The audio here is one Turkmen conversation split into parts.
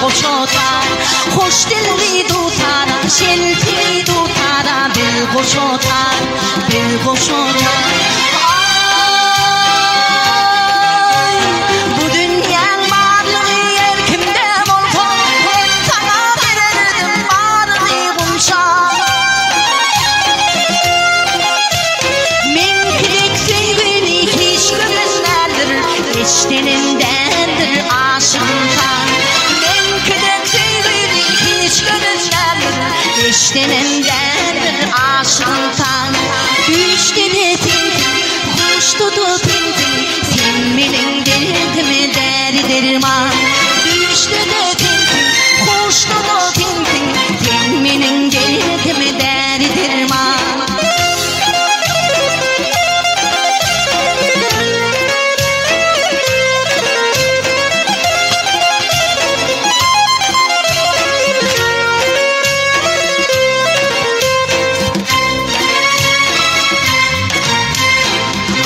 goşa tar. Hoş dilli dutara, şelpili dutara bil goşa tar, bil goşa tar. Aý, bu dünýäň barlygy erkimde bolsa, men saňa bererdim baryny gunça. Meňki dek söýgini hiç gören däldir, Eşdenem däldir aşygyň san. Meňki dek söýgini hiç gören däldir, Eşdenem däldir aşygyň san. Düýşde-de sensiň, huşda-da sensiň, Sen meniň derdime däri-derman. Düýşde-de sensiň, huşda-da sensiň, Sen meniň derdime däri-derman.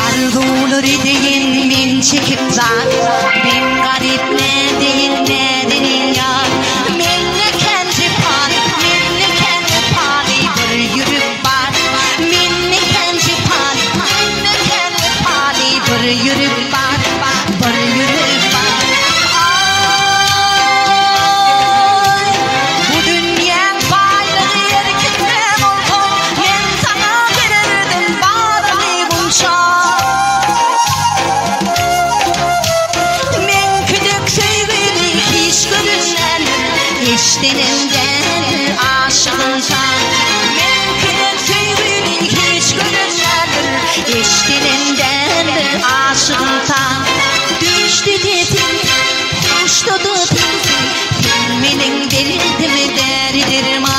Arzuwlar edeýin men çekip zar, Men garyp nädeýin näzenin ýar. Mende kän jepaly, mende kän wepaly bir ýürek bar. Mende kän jepaly, mende kän wepaly bir ýürek bar, bir ýürek bar. Aý, bu dünýäň baýlygy erkinde bolsa, men saňa bererdim baryny gunça. Meňki dek söýgini hiç görünmändir, Eşdenem däldir aşygyň san. Meňki dek söýgini hiç görünmändir, Eşdenem däldir aşygyň san. Düýşde-de sensiň, huşda-da sensiň, Sen meniň derdime däri-derman.